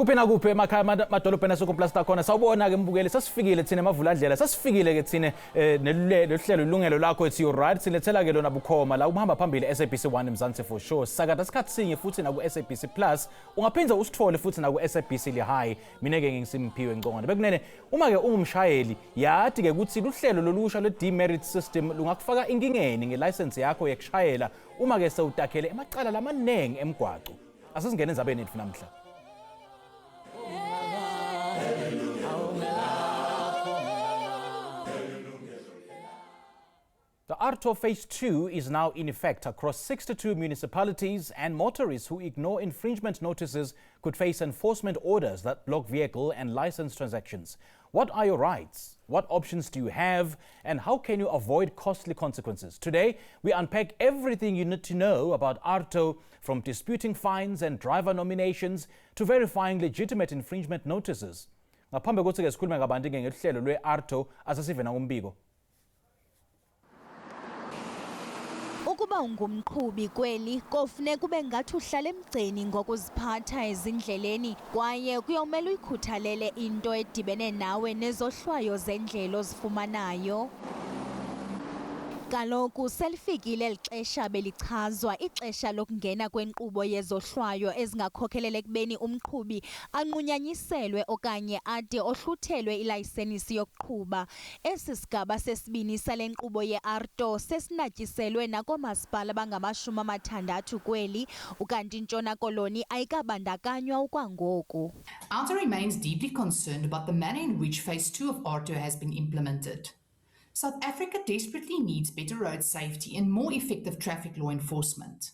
Kuphi nakuphi emakhaya, emadolobheni asekomplasta khona. Sawubona ke mbukeli, sesifikile thina emavulandlela, sesifikile ke thina neluhlelo Ilungelo Lakho, it's your right. Silethela ke lona bukhoma la uhamba phambili SABC 1 Mzansi for sure. Sakata isikhathi sinye futhi naku SABC Plus. Ungaphinda usithole futhi naku SABC Lehae. Mina ke nginguSimphiwe Ngcongwane. Bekunene uma ke ungumshayeli, yathi ke ukuthi luhlelo lolusha lwe demerit system lungakufaka inkingeni ngelicense yakho yekushayela uma ke sewutakhele emacala lamaningi emgwaco. Asesingene endzabeni yethu namhla. The AARTO Phase 2 is now in effect across 62 municipalities, and motorists who ignore infringement notices could face enforcement orders that block vehicle and license transactions. What are your rights? What options do you have? And how can you avoid costly consequences? Today, we unpack everything you need to know about AARTO, from disputing fines and driver nominations to verifying legitimate infringement notices. Ngaphambi kokuthi ke sikhulume kabanti ke ngehlelo lwe-AARTO, asesive nangumbiko. Ukuba ungumqhubi kweli kofuneka ube ngathi uhlala emgceni ngokuziphatha ezindleleni, kwaye kuyomele uyikhuthalele into edibene nawe nezohlwayo zendlela ozifumanayo. Kaloku selifikile eli xesha belichazwa, ixesha lokungena kwenkqubo yezohlwayo ezingakhokhelela ekubeni umqhubi anqunyanyiselwe okanye ade ohluthelwe ilayisenisi yokuqhuba. Esi sigaba sesibini sale nkqubo ye-AARTO sesinatyiselwe nakoomasipala abangama-60 kweli, ukanti iNtshona Koloni ayikabandakanywa okwangoku. OUTA remains deeply concerned about the manner in which Phase 2 of AARTO has been implemented. South Africa desperately needs better road safety and more effective traffic law enforcement.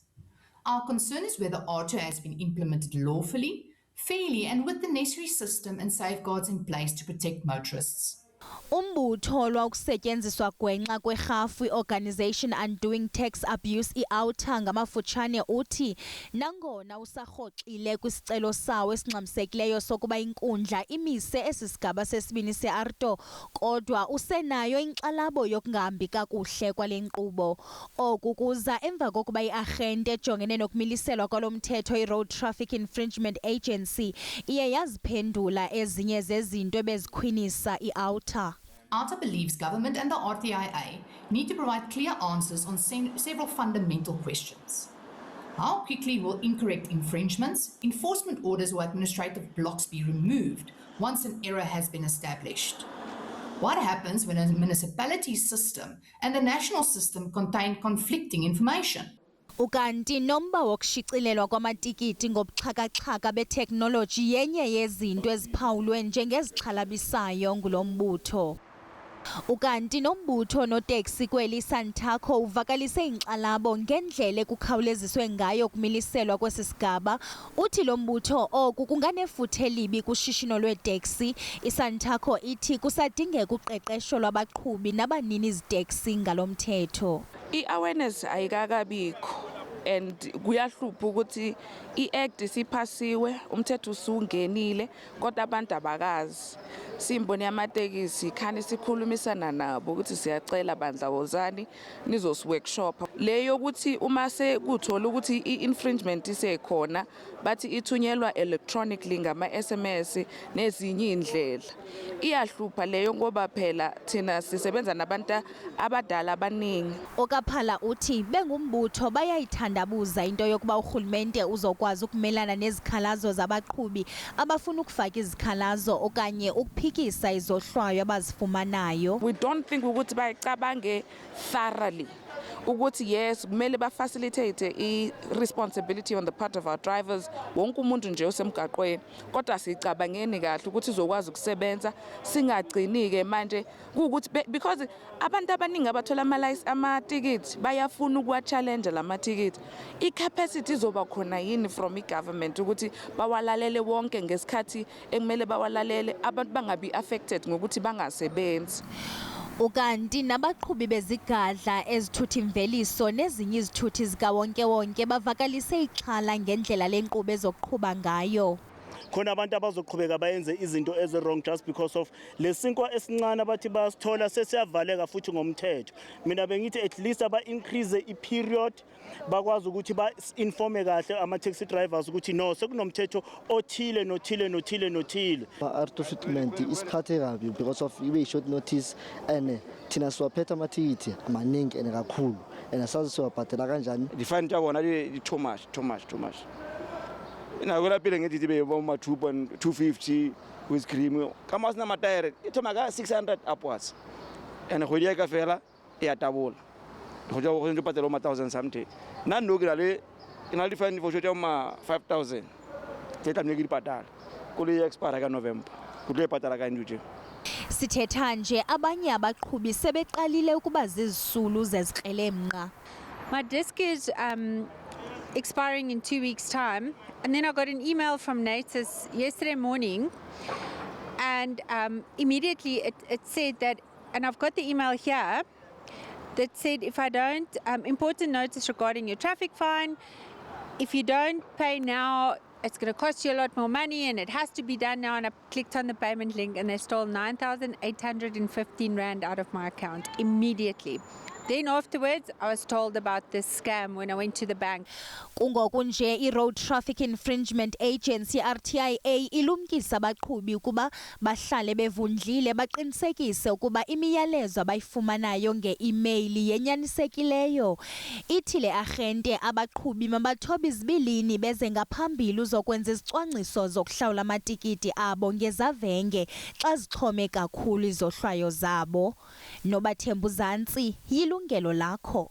Our concern is whether AARTO has been implemented lawfully, fairly, and with the necessary system and safeguards in place to protect motorists. Umbutho olwa ukusetyenziswa gwenxa kwerhafu, i-Organisation Undoing Tax Abuse, i-OUTA ngamafutshane, uthi nangona usarhoxile kwisicelo sawo esingxamisekileyo sokuba inkundla imise esi sigaba sesibini se-AARTO, kodwa usenayo inkxalabo yokungahambi kakuhle kwale nkqubo. Oku kuza emva kokuba iarhente ejongene nokumiliselwa kwalo mthetho, i-Road Traffic Infringement Agency, iye yaziphendula ezinye zezinto ebezikhwinisa i-OUTA. OUTA believes government and the RTIA need to provide clear answers on several fundamental questions. How quickly will incorrect infringements, enforcement orders, or administrative blocks be removed once an error has been established? What happens when a municipality system and the national system contain conflicting information? Ukanti nomba wokushicilelwa kwamatikiti ngobuxhakaxhaka beteknoloji yenye yezinto eziphawulwe njengezixhalabisayo ngulo mbutho. Ukanti nombutho noteksi kweli, Santaco, uvakalise inkxalabo ngendlela ekukhawuleziswe ngayo ukumiliselwa kwesi sigaba. Uthi lo mbutho oku kunganefuthe elibi kushishino lweeteksi. ISantaco ithi kusadingeka uqeqesho lwabaqhubi nabanini ziteksi ngalo mthetho. I-awareness ayikakabikho and kuyahlupha ukuthi i-act isiphasiwe, umthetho usungenile, kodwa abantu abakazi. Siyimboni yamatekisi khani sikhulumisana nabo ukuthi siyacela bandla, wozani nizosi-workshop le yokuthi uma sekuthola ukuthi i-infringement isekhona, bathi ithunyelwa electronically ngama-SMS nezinye iy'ndlela. Iyahlupha leyo ngoba phela thina sisebenza nabantu abadala abaningi. Okaphala uthi bengumbutho bayayithandabuza into yokuba urhulumente uzokwazi ukumelana nezikhalazo zabaqhubi abafuna ukufaka izikhalazo okanye ukuphikisa izohlwayo abazifumanayo. We don't think ukuthi bayicabange thoroughly ukuthi yes, kumele ba-facilitate i-responsibility on the part of our drivers, wonke umuntu nje osemgaqweni, kodwa sicabangeni kahle ukuthi izokwazi ukusebenza, singagcini-ke manje kuwukuthi because abantu abaningi abathola amatikiti bayafuna ukuwa-challenge la mathikithi. I-capacity izoba khona yini from i-government ukuthi bawalalele wonke ngesikhathi ekumele bawalalele, abantu bangabi affected ngokuthi bangasebenzi? Ukanti nabaqhubi bezigadla ezithutha imveliso nezinye izithuthi zikawonkewonke bavakalise ixhala ngendlela le nkqubo ezoqhuba ngayo. Khona abantu abazoqhubeka bayenze izinto ezi-wrong just because of lesinkwa esincane abathi bayasithola sesiyavaleka futhi ngomthetho. Mina bengithi at least aba-increase i-period, bakwazi ukuthi ba-informe kahle ama-taxi drivers ukuthi no, sekunomthetho othile nothile nothile nothile. AARTO treatment isiphathe kabi because of ibe i-short notice and thina siwaphethe amathikithi amaningi and kakhulu and asazi siwabhadela kanjani. Di-fine tša bona di too much, too much, too much. Nako la pele ngetse be bo ma 2.250 with cream ka mo sena mataere e thoma ka 600 upwards, and kgwedi ya ka fela e ya tabola go tswa go ntse patela ma 1000 something. Nna no ke na le di-fine for tša ma 5000 tse tlamehile ke di patala. Koloi e expire ka November, ke tlo e patala ka ntlo tse. Sithetha nje abanye abaqhubi sebeqalile ukuba zizisulu zezikrelemnqa. My disc is expiring in 2 weeks' time. And then I got an email from NaTIS yesterday morning, and immediately it said that, and I've got the email here, that said if I don't, important notice regarding your traffic fine, if you don't pay now, it's going to cost you a lot more money and it has to be done now. And I clicked on the payment link and they stole 9,815 Rand out of my account immediately. Then afterwards, I was told about this scam when I went to the bank. Kungoku nje i-Road Traffic Infringement Agency, RTIA, ilumkisa abaqhubi ukuba bahlale bevundlile, baqinisekise ukuba imiyalezo abayifumanayo nge-imeyili yenyanisekileyo. Ithi le arhente abaqhubi mabathobe izibilini beze ngaphambili uzokwenza izicwangciso zokuhlawula amatikiti abo ngezavenge xa zixhome kakhulu izohlwayo zabo. Nobathembu Zantsi, yilungelo lakho.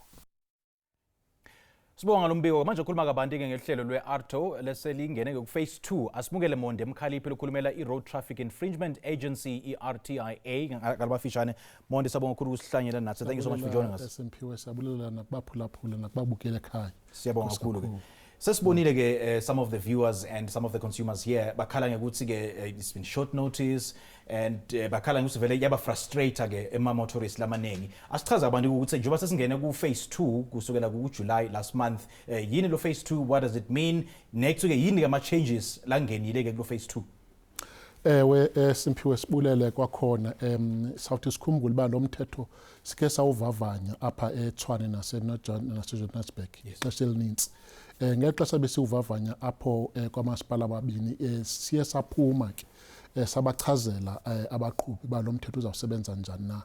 Sibonga lo mbiko. Manje ukhuluma kabanti ke ngehlelo lwe-AARTO leselingene ke ku-phase 2. Asimukele Monde Mkhaliphi lokhulumela i-Road Traffic Infringement Agency, i-RTIA ngalabafishane. Monde, sabonga kakhulu ukusihlanganyela nathi. Thank you so much for joining us. SMPwe, siyabulela nakubaphulaphula nakubabukela ekhaya. Siyabonga Nkosi kakhulu ke. kakhulu. Sesibonile ke some of the viewers and some of the consumers here bakhala ngekuthi ke it's been short notice and bakhala ngokuthi vele yaba frustrate ke ema motorists lamaningi. Asichaza abantu ukuthi njengoba sesingene ku phase 2 kusukela ku July last month, yini lo phase 2? What does it mean? Next ke, yini ke ama changes langenile ke kulo phase 2? Ewe, Simphiwe, sibulele kwakhona. Sawuthi sikhumbule uba lo mthetho sike sawuvavanya apha eTshwane naseJohannesburg ixesha elinintsi. Ngexesha besiwuvavanya apho kwamasipala ababini, siye saphuma ke sabachazela abaqhubi uba lo mthetho uzawusebenza njani na.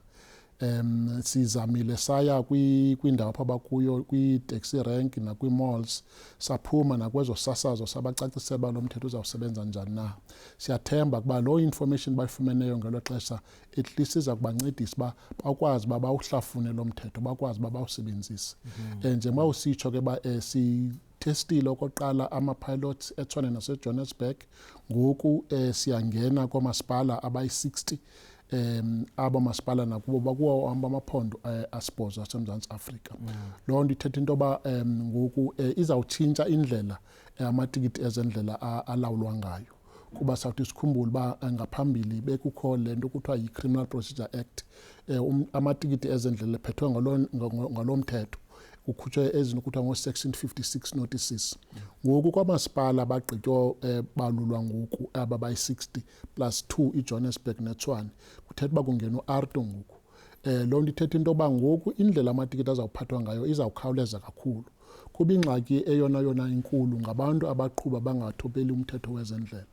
Sizamile saya kwindawo apho abakuyo, kwii-taxi rank nakwii-malls, saphuma nakwezosasazo, sabacacisela uba lo mthetho uzawusebenza njani na. Siyathemba ukuba loo information bayifumeneyo ngelo xesha at least iza kubancedisa uba bakwazi uba bawuhlafune lo mthetho, bakwazi uba bawusebenzise. Njengoba usitsho ke uba sithestile okokuqala ama-pilots eTshwane naseJohannesburg, ngoku siyangena koomasipala abayi-60. Abo masipala nakubo bakuwo wonke amaphondo asibhozo aseMzantsi Afrika. Loo nto ithetha into yoba ngoku izawutshintsha indlela amatikiti ezendlela alawulwa ngayo, kuba sawuthi sikhumbule uba ngaphambili bekukho le nto kuthiwa yi-Criminal Procedure Act. Amatikiti ezendlela ephethwe ngalo mthetho, kukhutshwe ezinto kuthiwa ngoo-section 56 notices. Ngoku kwamasipala bagqitywa balulwa ngoku aba bayi-60 plus 2, iJohannesburg neTshwane, kuthetha uba kungena u-AARTO ngoku. Loo nto ithetha into yoba ngoku indlela amatikiti azawuphathwa ngayo izawukhawuleza kakhulu, kuba ingxaki eyona yona inkulu ngabantu abaqhuba bangathobeli umthetho wezendlela.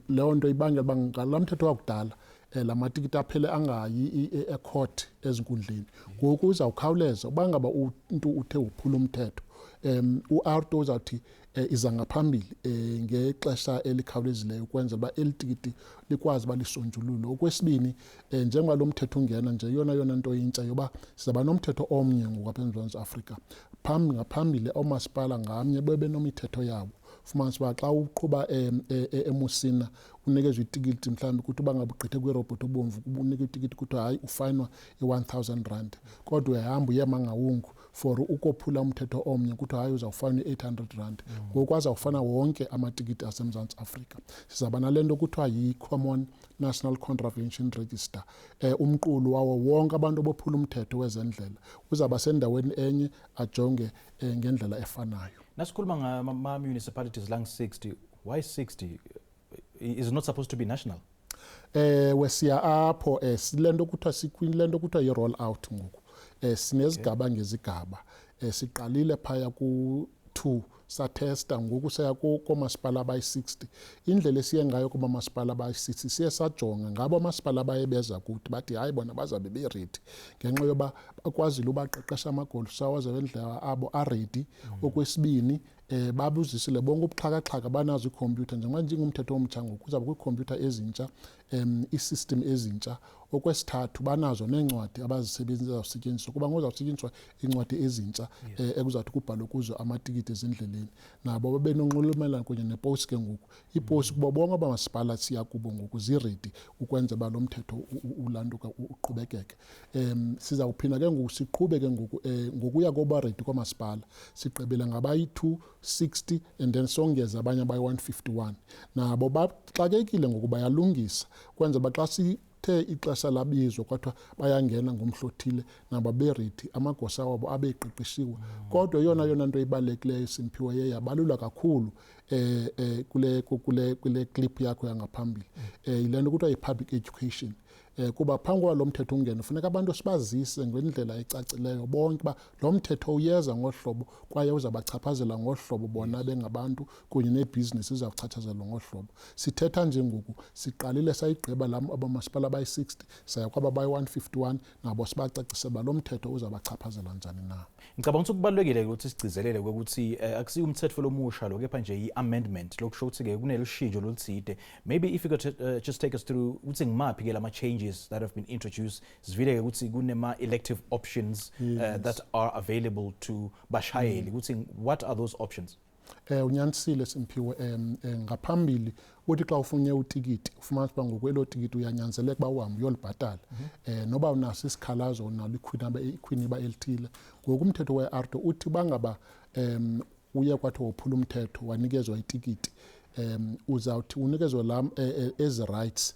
Leyo nto ibangela uba ngalaa mthetho wakudala la matikiti aphele angayi ecourt, ezinkundleni. Ngoku uzawukhawuleza uba ngaba umntu uthe uphula umthetho, u-AARTO uzawuthi iza ngaphambili ngexesha elikhawulezileyo ukwenzela uba eli tikiti likwazi uba lisonjululwe. Okwesibini, njengoba lo mthetho ungena nje, yona yona nto intsha yoba sizawuba nomthetho omnye ngoku apha eMzantsi Afrika. Ngaphambili oomasipala ngamnye bebenomithetho yabo. Fumanisa uba xa uqhuba eMusina unikezwa itikiti, mhlawumbi kuthi uba ngabe ugqithe kwirobhothi obomvu unikwe itikiti, kuthiwa hayi, ufayinwa i-1000 rand, kodwa uyahamba uye eMangaung for ukophula umthetho omnye, kuthiwa hayi, uzawufayinwa i-R800. Ngoku azawufana wonke amatikiti aseMzantsi Afrika. Sizawuba nale nto kuthiwa yi-Common National Contravention Register, umqulu wawo wonke abantu abophula umthetho wezendlela uzawuba sendaweni enye, ajonge ngendlela efanayo. Nasikhuluma ngama-municipalities lang 60, why 60? Is not supposed to be national. Ewe, siya apho. Silento kuthiwa sikwilento kuthiwa yi-roll out ngoku. Sinezigaba ngezigaba. Siqalile phaya ku-2, sathesta, ngoku saya koomasipala abayi-60. Indlela esiye ngayo kubamasipala abayi-60, siye sajonga ngabo amasipala abaye beza kuthi bathi hayi, bona bazabe be-ready ngenxa yoba bakwazile ubaqeqesha amagosa wezendlela abo a-ready. Okwesibini, babuzisile bonke ubuxhakaxhaka, banazo iikhompyutha njengoba njengumthetho omtsha ngoku kuzawuba kwiikhompyutha ezintsha, ii-system ezintsha. Okwesithathu, banazo neencwadi abazisebenzisa zawusetyenziswa kuba ngozawusetyenziswa iincwadi ezintsha ekuzawuthi kubhalwe kuzo amatikiti ezindleleni. Nabo babe nonxulumelano kunye neposi ke ngoku. Iposi kubo bonke abamasipala siya kubo ngoku zi-ready ukwenza uba lo mthetho ulantuka uqhubekeke. Sizawuphinda ke ngoku siqhube ke ngoku ngokuya koba ready kwamasipala. Sigqibela ngabayi-260 and then songeza abanye abayi-151. Nabo baxakekile ngoku bayalungisa kwenza uba xa sithe ixesha labizwa kwathiwa bayangena ngomhla othile, nabo be-ready, amagosa wabo abe eqeqeshiwe. Kodwa eyona yona nto ibalulekileyo, Simphiwe, ye yabalulwa kakhulu kule clip yakho yangaphambili, yile nto kuthiwa yi-public education, kuba phambi koba lo mthetho ungene funeka abantu sibazise ngendlela ecacileyo bonke uba lo mthetho uyeza ngohlobo kwaye uzabachaphazela ngohlobo bona bengabantu kunye neebhizinesi izawuchatshazelwa ngohlobo. Sithetha nje ngoku siqalile sayigqiba la abamasipala abayi-60, saya kwaba bayi-151, nabo sibacacise uba lo mthetho uzabachaphazela njani na. Ngicabanga ukuthi kubalulekile ukuthi sigcizelele ukuthi akusiyo umthetho lomusha lo, kepha nje i-amendment, lokusho ukuthi-ke kunelishintsho loluthide. Maybe if you could just take us through ukuthi ngimaphi ke lama changes that have been introduced. Sivile-ke ukuthi kunema-elective options that are available to bashayeli, ukuthi what are those options? Unyanisile, Simphiwe. Ngaphambili uthi xa ufunye utikiti ufumanisa uba ngokwelo tikiti uyanyanzeleka uba uhambe uyolibhatala noba unaso isikhalazo, unalo ikhwiniba elithile. Ngoku umthetho we-AARTO uthi bangaba uye kwathiwa wophula umthetho, wanikezwa itikiti, uzawuthi unikezwe laa ezi rights,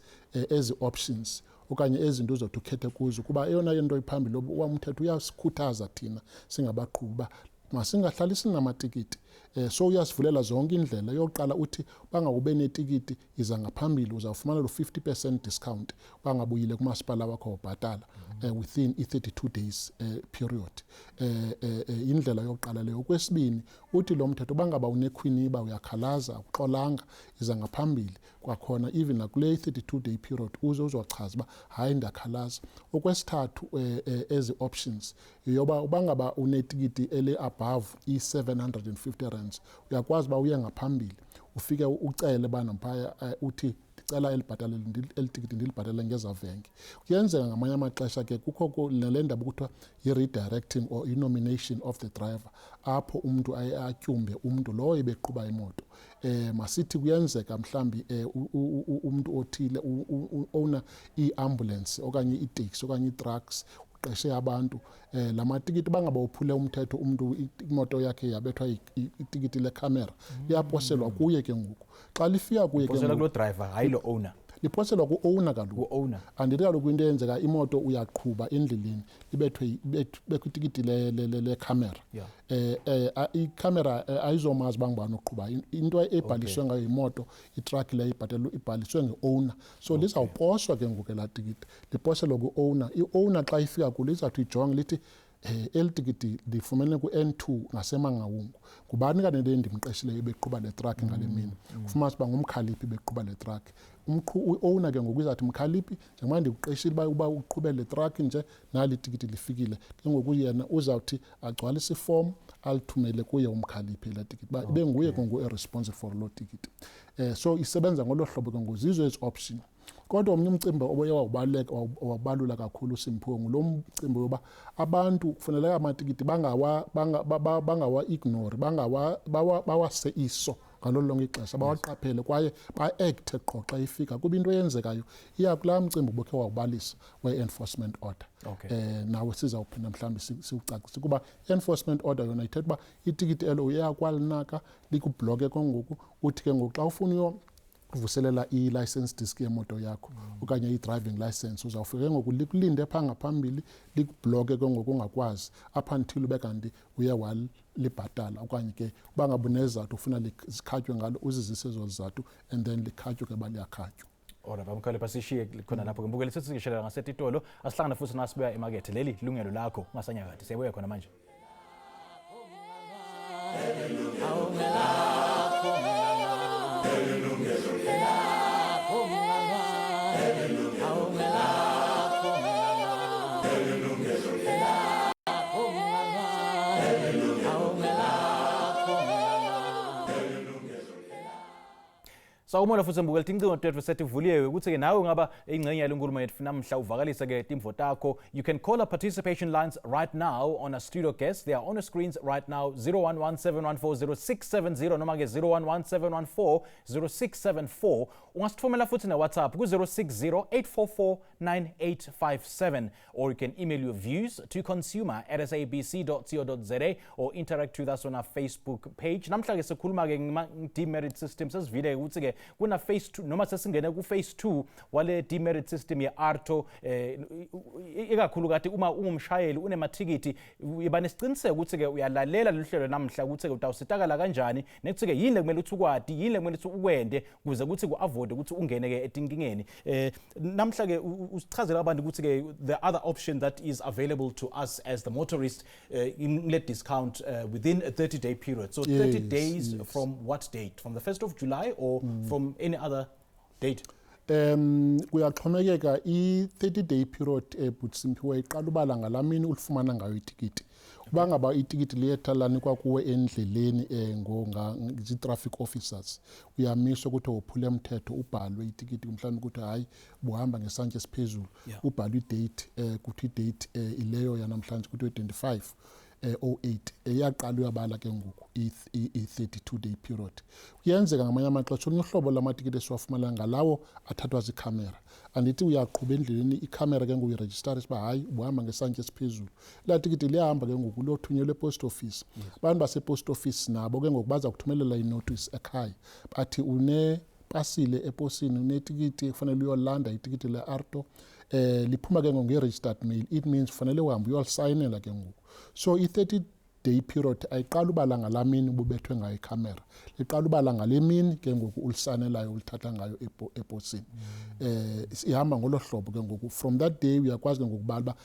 ezi options okanye ezinto uzothi ukhethe kuzo, kuba eyona nto iphambili umthetho uyasikhuthaza thina singabaqhubi uba masingahlali sinamatikiti. So uyasivulela zonke indlela. Yokuqala uthi bangakube netikiti, iza ngaphambili, uzawufumana lo 50% discount bangabuyile kumasipala wakho wabhatala within i-32 days period. Indlela yokuqala leyo. Okwesibini, uthi lo mthetho bangaba unekhwiniba, uyakhalaza, akuxolanga, iza ngaphambili kwakhona even nakule 32 day period uze uzochaza uba hayi, ndiyakhalaza. Okwesithathu, ezi options yoba ubangaba unetikiti eli above i-750 rands, uyakwazi uba uye ngaphambili ufike ucele bana phaya, uthi ndicela elibhatalele eli tikiti ndilibhatale ngezavenge. Kuyenzeka ngamanye amaxesha ke kukho nale ndaba kuthiwa yi-redirecting or i-nomination of the driver, apho umntu aye atyumbe umntu lowo ebeqhuba imoto. Masithi kuyenzeka mhlambi umntu othile owner ii-ambulance okanye iiteksi okanye ii-trucks, uqeshe abantu. La matikiti, bangaba uphule umthetho umntu, imoto yakhe yabethwa itikiti lekhamera, liyaposelwa kuye ke ngoku. Xa lifika kuye ke Poselwa ngoku kulo driver, hayi lo owner? Liposelwa ku-owner kaloku. Ku-owner. Andithi kaloku into eyenzeka, imoto uyaqhuba endleleni, libethwe kubekho itikiti lekhamera. Ikhamera ayizomazi uba ngubani oqhubayo. Into ebhaliswe ngayo imoto, itruck leyo ibhatelwe, ibhaliswe nge-owner, so lizawuposwa ke ngoku elaa tikiti, liposelwe ku-owner. I-owner xa ifika kulo izawuthi ijonge lithi eli tikiti ndifumene ku-N2 ngaseMangawungu, ngubani kanti le ndimqeshileyo ebeqhuba le truck ngale mini? Kufumanisa uba nguMkhaliphi beqhuba le truck. I-owner ke ngoku izawuthi, "Mkhaliphi, njengoba ndikuqeshile uba uqhube le truck nje, nali itikiti lifikile." Ke ngoku yena uzawuthi agcwalise ifomu alithumele kuye uMkhaliphi elaa tikiti, uba ibe nguye ke ngoku e-responsible for loo tikiti. So isebenza ngolo hlobo ke ngoku, zizo ezi option. Kodwa omnye umcimbi obuye wawubaluleka, wabalula kakhulu, Simphiwe, ngulo mcimbi yoba abantu kufuneleka amatikiti bangawa-ignore, bawase iso ngalo lonke ixesha, bawaqaphele kwaye ba-act-e qho xa ifika, kuba into eyenzekayo iya kulaa mcimbi ubukhe wawubalisa we-enforcement order. Nawe sizawuphinda mhlawumbi siwucacise, kuba i-enforcement order yona ithetha uba itikiti elo uyakwalinaka likubloke ke ngoku, uthi ke ngoku xa ufuna uyo Ukuvuselela i-license disc yemoto yakho okanye i-driving license, uzawufika ke ngoku likulinde phaa ngaphambili, likubhloke ke ngoku, ungakwazi up until ube kanti uye walibhatala, okanye ke uba ngaba unezizathu ufuna zikhatywe ngalo, uzizise ezo zizathu and then likhatywe ke uba liyakhatywa. Ora bamkhalipha, sishiye khona lapho ke, mbukeli. Sesishelela ngasetitolo, asihlangane futhi nasibuya emakethe. Leli lungelo lakho, ungasanyakadi, siyabuya khona manje. Sawubona futhi mbukeli, tincingo tethu setivuliwe ukuthi-ke nawe ungaba ingxenye yale nkulumo yethu namhla, uvakalise-ke timvo takho. You can call our participation lines right now on our studio guests. They are on the screens right now, 011 714 0670 noma-ke 011 714 0674. Ungasitfumela futhi na-WhatsApp ku-060 844 9857, or you can email your views to consumer@sabc.co.za or interact with us on our Facebook page. Namhla-ke sikhuluma-ke nge-demerit system. Sesivile ukuthi-ke kuna phase 2 noma sesingene ku-phase 2 wale demerit system ye-AARTO. Ikakhulu kati uma ungumshayeli unemathikithi, iba nesiciniseko ukuthi-ke uyalalela lolu hlelo namhla, ukuthi-ke utawusitakala kanjani nekuthi-ke yini lekumele ukuthi ukwati, yini lekumele ukuthi ukwende kuze ukuthi ku-avoid ukuthi ungene-ke etinkingeni. Namhla-ke usichazela abantu ukuthi-ke the other option that is available to us as the motorist in le discount within a 30 day period, so 30 days from what date? From the 1st of July or from any other date? Kuyaxhomekeka. I-30 day period, but Simphiwe, iqala ubala ngalamini ulifumana ngayo itikiti. Uba ngaba itikiti liyetha lanikwa kuwe endleleni zii-traffic officers, uyamiswa ukuthi wophule mthetho, ubhalwe itikiti mhlawumbi ukuthi hayi, buhamba ngesantya esiphezulu, ubhalwe idate, kuthi idate ileyo yanamhlanje, kuthiwe 25 08, iyaqala uyabala ke ngoku i-32 day period. Kuyenzeka ngamanye amaxesha olunye uhlobo lamatikiti esiwafumana ngalawo athathwa ziikhamera. Andithi uyaqhuba endleleni, ikhamera ke ngoku irejistare uba hayi, ubuhamba ngesantya esiphezulu. Elaa tikiti liyahamba ke ngoku liyothunyelwa epost office. Abantu basepost office nabo ke ngoku baza kuthumelela inotice ekhaya, bathi unepasile eposini, unetikiti, kufanele uyolanda itikiti le-AARTO. Liphuma ke ngoku nge-registered mail. It means kufanele uhambe uyolisayinela ke ngoku. So i-30 day period ayiqala ubala ngalaa mini ububethwe ngayo ikhamera, liqala ubala ngale mini ke ngoku ulisanelayo, ulithatha ngayo eposini. Ihamba ngolo hlobo ke ngoku. From that day uyakwazi ke ngoku ubala uba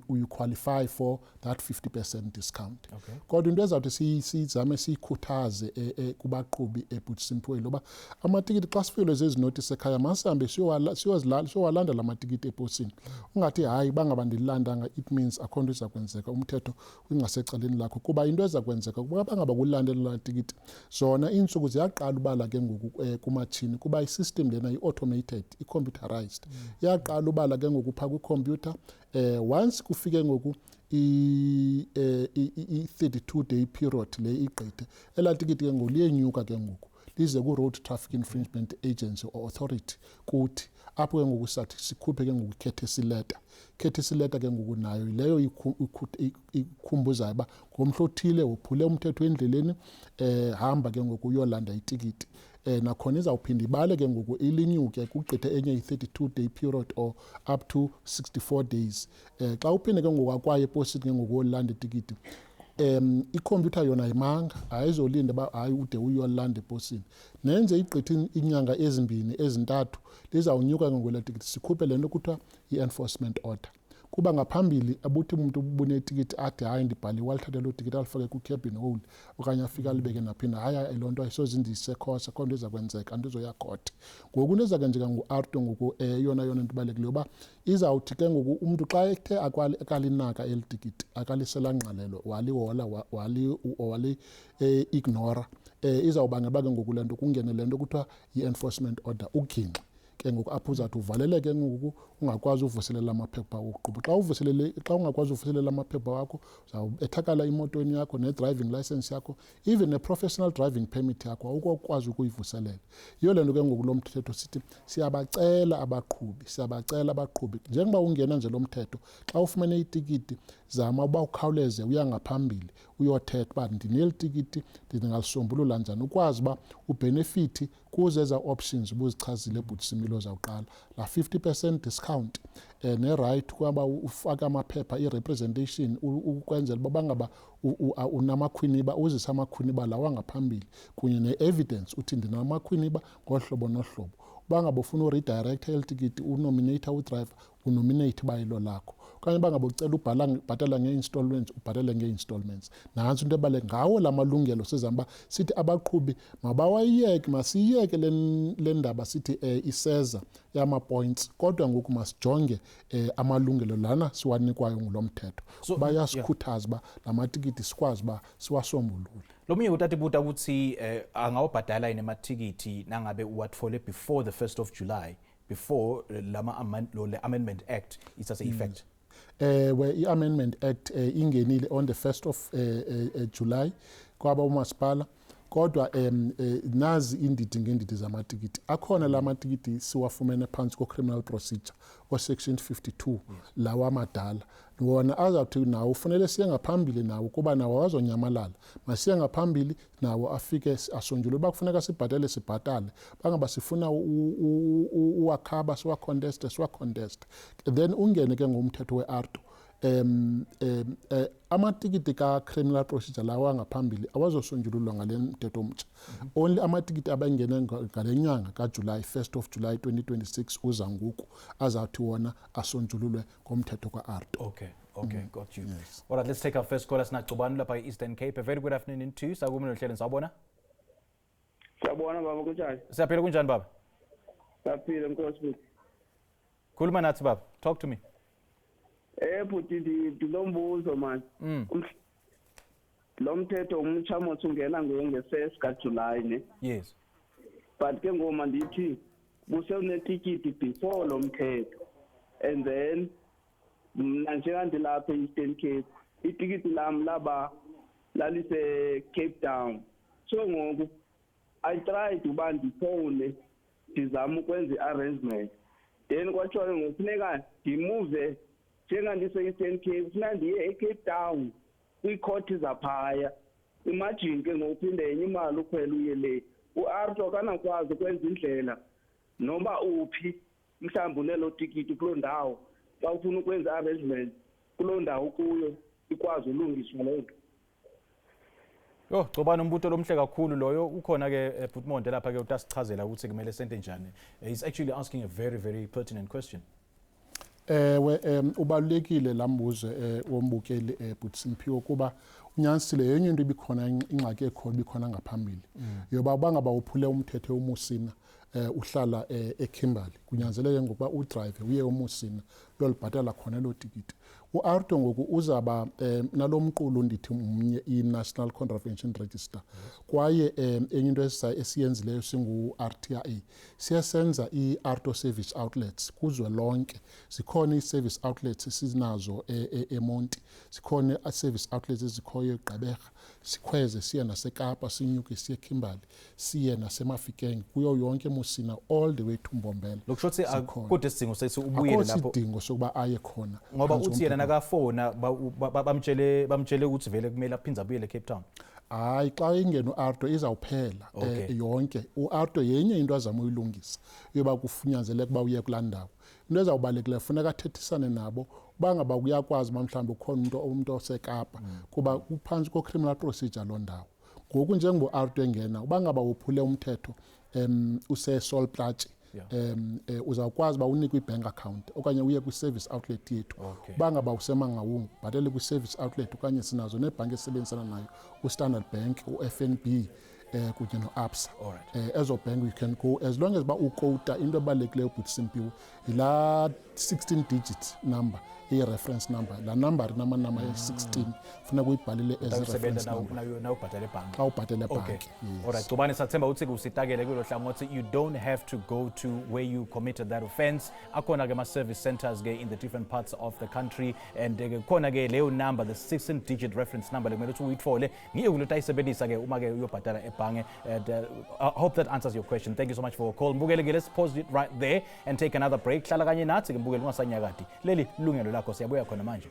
you qualify for that 50% discount. Kodwa into ezawuthi sizame siyikhuthaze kubaqhubi, ebhuti Simphiwe, loba amatikiti xa sifikelwe zezi notice ekhaya, masihambe siyowalanda la matikiti eposini. Ungathi hayi, bangaba ndililandanga, it means akho nto iza kwenzeka, umthetho ingasecaleni lakho. Kuba into eza kwenzeka kuba bangaba kulandela la tikiti, zona iintsuku ziyaqala ubala ke ngoku kumatshini, kuba isystem lena i-automated, i-computerized. Iyaqala ubala ke ngoku phaa kwikhompyutha. Once kufike ngoku i-32 day period le igqithe, elaa tikiti ke ngoku liyenyuka ke ngoku lize ku-Road Traffic Infringement Agency or Authority, kuthi apho ke ngoku sathi sikhuphe ke ngoku courtesy letter. Courtesy letter ke ngoku nayo leyo ikhumbuzayo uba ngomhla othile wophule umthetho endleleni, hamba ke ngoku uyolanda itikiti. Nakhona izawuphinda ibale ke ngoku, ilinyuke kugqithe enye i-32 day period or up to 64 days. Xa uphinde ke ngoku akwaye eposini ke ngoku wolanda itikiti, ikhompyutha yona ayimanga, ayizolinda uba hayi, ude uyolanda eposini. Nenze igqithe iinyanga ezimbini, ezintathu, lizawunyuka ke ngoku elaa tikiti, sikhuphe le nto kuthiwa i-enforcement order. Kuba ngaphambili abuthi umuntu ubunetikiti athi hayi, ndibhaliwe, alithathe loo tikiti alifake kwi-cabin hole okanye afike alibeke naphina. Hayi hayi, loo nto ayisoze indise khosa, akho nto iza kwenzeka, andizoya court. Ngoku into eza kwenzeka ngu-AARTO ngoku, eyona yona nto ibalulekileyo uba izawuthi ke ngoku umntu xa ethe akalinaka eli tikiti, akalisela ngqalelo, walihola, wali-ignora, izawubangela uba ke ngoku le nto kungene le nto kuthiwa yi-enforcement order, ugingxe. Ke ngoku apho uzawuthi uvaleleke ngoku ungakwazi uvuselela amaphepha wokuqhuba. Xa uvuselele, xa ungakwazi uvuselela amaphepha wakho, uzawubethakala emotweni yakho ne-driving license yakho, even ne-professional driving permit yakho awukokwazi ukuyivuselela. Yiyo le nto ke ngoku lo mthetho sithi siyabacela abaqhubi, siyabacela abaqhubi, njengoba ungena nje lo mthetho, xa ufumene itikiti zama uba ukhawuleze uya ngaphambili uyothetha uba ndineli tikiti, ndingalisombulula njani, ukwazi uba ubhenefithi kuzo eza options ubuzichazile bhuti Similo zawuqala, la 50% discount ne-right kwaba ufake amaphepha, i-representation, ukwenzela uba bangaba unamakhwiniba, uzise amakhwiniba lawa ngaphambili kunye ne-evidence, uthi ndinamakhwiniba ngohlobo nohlobo. Uba ngaba ufuna uredirecta eli tikiti, unominate udriver, unominate uba ilo lakho, okanye uba ngaba ucela ubhatala ngee-installments, ubhatale ngee-installments. Nantso into ebaluleke ngawo la malungelo. Sizama uba sithi abaqhubi mabawayiyeke, masiyiyeke le ndaba sithi iseza yama-points, kodwa ngoku masijonge amalungelo lana siwanikwayo ngulo mthetho. So, Bayasikhuthaza uba la matikiti sikwazi uba siwasombulule. Lo munye utata ibuta ukuthi angawabhadala yini amathikithi nangabe uwathole before the 1st of July, before lama lo le Amendment Act ithathe effect? Ewe, i-Amendment Act ingenile on the 1st of July kwaba umasipala, kodwa nazi indidi ngeendidi zamatikiti akhona. La matikiti siwafumene phantsi ko-criminal procedure o-section 52 lawa amadala, wona azawuthi nawo ufunele siye ngaphambili nawo, kuba nawo awazonyamalala. Masiye ngaphambili nawo afike asonjululwe. Uba kufuneka sibhatale, sibhatale. Bangaba sifuna uwakhaba, siwaconteste, siwaconteste. Then ungene ke ngomthetho we-AARTO. um um amatikiti ka-criminal procedure lawa angaphambili awazosonjululwa ngale mthetho omtsha. Only amatikiti abangene ngale nyanga kaJulayi, 1st of July 2026 uza ngoku, azawuthi wona asonjululwe ngomthetho ka-AARTO. Okay, got you. All right, let's take our first caller. Sinacubani lapha e-Eastern Cape. A very good afternoon to you. Sakumi nohlelo, sawubona. Siyabona baba, kunjani? Siyaphila, kunjani baba? Siyaphila, nkosi bhuti. Khuluma nathi baba. Talk to me. Bhuti, ndinombuzo man. Lo mthetho umtsha mos ungena nge-1 kaJuly ne. Yes. But ke ngoma ndithi busewunetikiti before lo mthetho. And then mna njengandilapha e-Eastern Cape, itikiti lam laba lalise Cape Town. So ngoku I tried uba ndifowune ndizame ukwenza i-arrangement, then kwathiwa ke ngoku funeka ndimove, njengandise-Eastern Cape funeka ndiye eCape Town kwiikhothi zaphaya. Imagine ke ngoku uphinde yenye imali ukhwela uye le. U-AARTO akanakwazi ukwenza indlela noba uphi, mhlawumbi unelo tikiti kuloo ndawo, xa ufuna ukwenza i-arrangement kuloo ndawo kuyo ikwazi ulungiswa loo nto? Yo, Gcobani, umbuto lomhle kakhulu loyo. Ukhona ke Bhutmonde lapha ke utasichazela ukuthi kumele sente njani. He's actually asking a very, very pertinent question. Ewe, ubalulekile laa mbuzo wombukeli, bhuti Simphiwe, kuba unyanisile. Yenye into ibikhona, ingxaki ekhona ibikhona ngaphambili yoba uba ngaba uphule umthetho uMusina, uhlala eKimberley, kunyanzeleke ngokuba udrayive uye uMusina uyolibhatala khona elo tikiti. U-AARTO ngoku uzaba nalo mqulu ndithi mnye, i-National Contravention Register. Kwaye enye into esiyenzileyo singu-RTIA, siye senza i-AARTO service outlets kuzwelonke. Zikhona ii-service outlets esinazo eMonti, zikhona ii-service outlets ezikhoyo eGqeberha, sikhweze siye naseKapa, sinyuke siye eKimberley, siye naseMafikeng, kuyo yonke eMusina all the way to Mbombela. Lokusho ukuthi Zikhona. Kude isidingo sethi ubuyele Akho lapho. sidingo sokuba aye khona. Ngoba Phantsi uthi yena komthetho. nakafona bamtshele ukuthi vele kumele aphinde abuyele eCape Town. Hayi, xa ingena u-AARTO izawuphela yonke. U-AARTO yenye into azama uyilungisa yoba kufunyanzeleka uba uye kulaa ndawo. Into ezawubalulekileyo, funeka athethisane nabo uba ngaba kuyakwazi uba mhlawumbi ukhona umntu oseKapa, kuba kuphantsi ko-criminal procedure loo ndawo. Ngoku njengoba-AARTO engena, uba ngaba wophule umthetho useSol Plaatje, uzawukwazi uba unikwe i-bank account okanye uye kwi-service outlet yethu. Uba ngaba useMangaung, ubhatele kwi-service outlet, okanye sinazo neebhanki esisebenzisana nayo, uStandard Bank, u-FNB. Kunye no-Absa. Ezo bank you can go as long as uba ukota into ebalulekileyo, bhuti Simpiwe, yilaa 16 digit number, iyi-reference number. Laa number inamanama ye-16 funeka uyibhalile as i-reference number nawubhatala ebhanki. Xa ubhatele ebhanki, yes. Alright, Gcobani, sathemba ukuthi kusitakele kulo hlangothi. You don't have to go to where you committed that offense. Akhona ke ama-service centers ke in the different parts of the country, and ke khona ke leyo number, the 16 digit reference number, lekumele ukuthi uyithole, ngiyo kulo tayisebenzisa ke uma ke uyobhatala ebhange. And I hope that answers your question. Thank you so much for your call, mbukeli. Ke let's pause it right there and take another break. Hlala kanye nathi ke, mbukeli, ungasanyakadi. Leli lungelo lakho, siyabuya khona manje.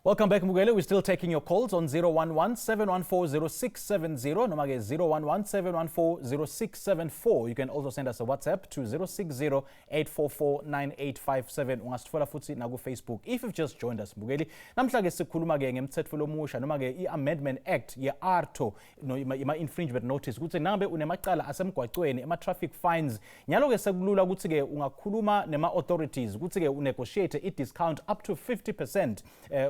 Welcome back, mbukeli. We're still taking your calls on 011 714 0670 noma ke 011 714 0674. You can also send us a WhatsApp to 060 844 9857. Ungasitfola futhi naku Facebook. If you've just joined us, mbukeli, namhla ke sikhuluma ke ngemthetho lomusha noma ke i-Amendment Act ye-AARTO no ima infringement notice, ukuthi nangabe unemacala asemgwacweni, ema traffic fines, nyalo ke sekulula ukuthi ke ungakhuluma nema authorities ukuthi ke unegotiate i-discount up to 50%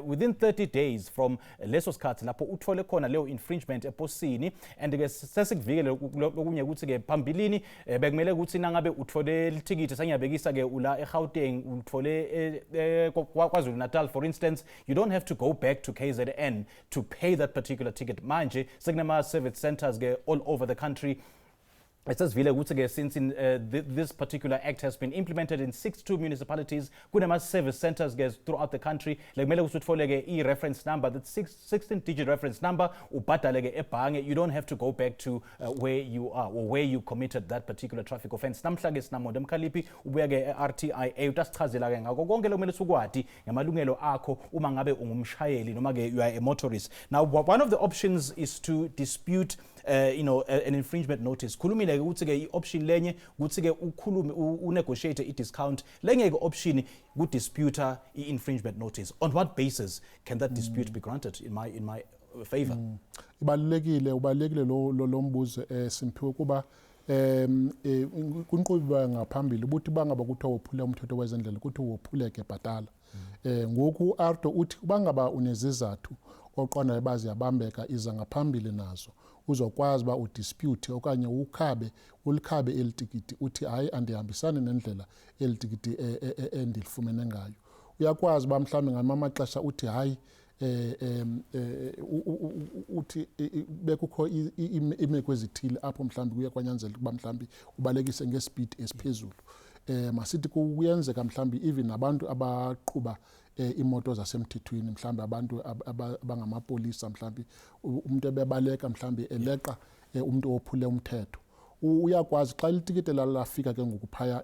within 30 days from leso sikhathi lapho uthole khona leyo infringement eposini. And ke sesikuvikele lokunye ukuthi ke phambilini bekumele ukuthi nangabe uthole lithikithi, sengiyabekisa ke ula eGauteng, uthole KwaZulu Natal, for instance, you don't have to go back to KZN to pay that particular ticket. Manje sekunama service centers ke all over the country. Sesivile ukuthi-ke since this particular act has been implemented in 62 municipalities, kunema-service centers ke throughout the country. Lekumele ukuthi uthole-ke i-reference number, the 16 digit reference number, ubhadale-ke ebhange. You don't have to go back to where you are or where you committed that particular traffic offense. Namhla-ke sinaMonde Mkhaliphi, ubuya-ke e-RTIA, utasichazela-ke ngako konke lokumele sukwati ngamalungelo akho uma ngabe ungumshayeli noma-ke you are a motorist. Now, one of the options is to dispute an infringement notice. Khulumile ke ukuthi ke i-option lenye ukuthi ke ukhulume unegotiate i-discount. Lenye ke option ku-dispute i-infringement notice. On what basis can that dispute be granted in my favor? Ibalulekile, ubalulekile lo mbuzo, Simphiwe, kuba kwinkqubo ngaphambili ubuthi bangaba kuthiwa wophule umthetho wezendlela, kuthi wophuleke, bhatala. Ngoku AARTO uthi bangaba unezizathu oqondayo uba ziyabambeka, iza ngaphambili nazo, uzokwazi uba udispute okanye ukhabe, ulikhabe eli tikiti, uthi hayi, andihambisani nendlela eli tikiti endilifumene ngayo. Uyakwazi uba mhlawumbi ngamanye amaxesha uthi hayi, uthi bekukho iimeko ezithile apho mhlawumbi kuye kwanyanzeleka ukuba mhlawumbi ubalekise ngespeed esiphezulu. Masithi kuyenzeka mhlawumbi even nabantu abaqhuba iimoto zasemthethweni, mhlawumbi abantu abangamapolisa, mhlawumbi umuntu ebebaleka, mhlawumbi eleqa umuntu ophule umthetho. Uyakwazi xa litikiti lafika ke ngoku phaya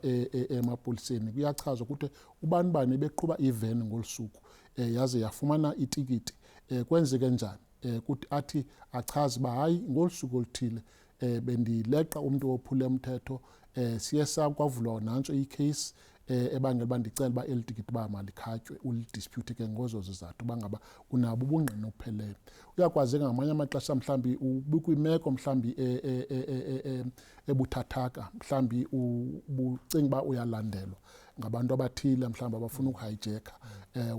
emapoliseni, kuyachazwa ukuthi ubani bani beqhuba iveni ngolu suku, yaze yafumana itikiti, kwenzeke njani? Kuthi athi achaze uba hayi, ngolu suku oluthile bendileqa umntu ophule umthetho, siye kwavulwa nantso icase ebangela uba ndicela uba eli tikiti uba malikhatywe. Ulidispute ke ngozo zizathu uba ngaba unabo ubungqina obupheleleyo. Uyakwazeka ngamanye amaxesha mhlawumbi ubukwimeko mhlawumbi ebuthathaka, mhlawumbi ubucinga uba uyalandelwa ngabantu abathile, mhlawumbi abafuna ukuhijacka,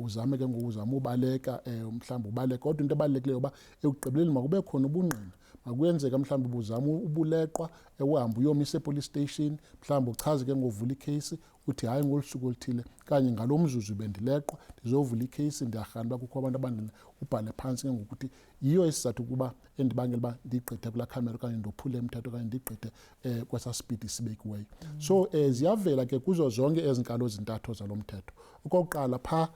uzame ke ngoku, uzame ubaleka, mhlawumbi ubaleka. Kodwa into ebalulekileyo uba ekugqibeleni makube khona ubungqina. Makuyenzeka mhlawumbi ubuzama ubuleqwa, uhambe uyomisa epolice station, mhlawumbi uchaze ke ngovula ikheyisi, uthi hayi, ngolu suku oluthile kanye ngalo mzuzu bendileqwa, ndizovula ikheyisi, ndiyarhana uba kukho abantu abandina. Ubhale phantsi ke ngokuthi yiyo isizathu ukuba endibangela uba ndigqithe kulaa khamera okanye ndophule umthetho okanye ndigqithe kwesaa spidi sibekiweyo. So ziyavela ke kuzo zonke ezi nkalo zintathu zalo mthetho. Okokuqala, phaa